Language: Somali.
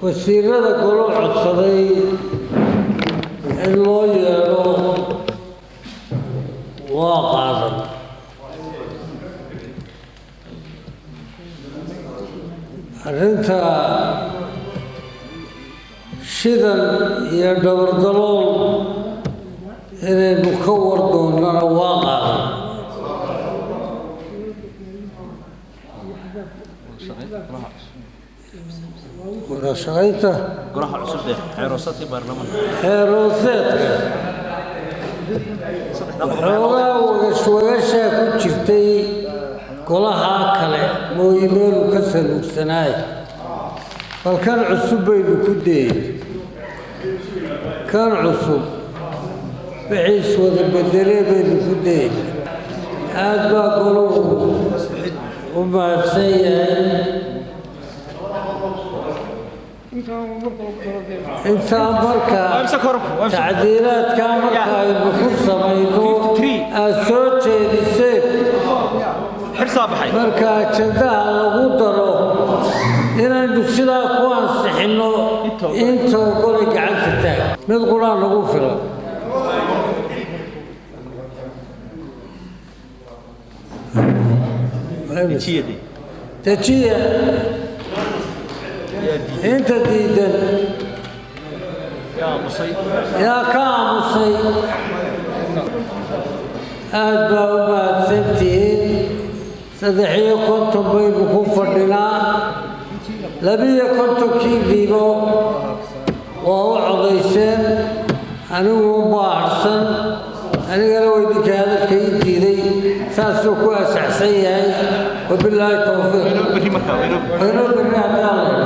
Wasiirada golo codsaday in loo yeedho waa qaadan. Arrinta shidan iyo dhabardalool inaynu ka war doonnana waa qaadan. Wada shaqaynta golaha cusub ee xeeroosadkii baarlamaanka, xeerooseedka waxoogaa wagash wagashaa ku jirtay golahaa kale mooyi meelu ka saluugsanaay, bal kan cusub baynu ku dayey. Kan cusub wixiis wada bedelee baynu ku dayey. Aad baa golahu u mahadsan yahay. Intaa marka tacdiilaadkaa marka aynu ku samayno aada soo jeediseen, xirsaa baxay, marka ajandaha lagu daro inaynu sidaa ku ansixinno, intoo golay gacanta taag, mid quraan nagu filan. Dejiyadii. Dejiya. Inta diidan? Yaa aamusay? Yaa ka aamusay? Aad baa u mahadsantihiin. 53 baynu ku fadhinaa, 52-kii dhiibo waa u codayseen, anigu unbaa harsan, anigana waa idinka hadalka ii diiday. Saasuu ku asaxsan yahay. Wabilaahi towfiiq. Waynoo berri markaa, waynoo waynoo berri haddana.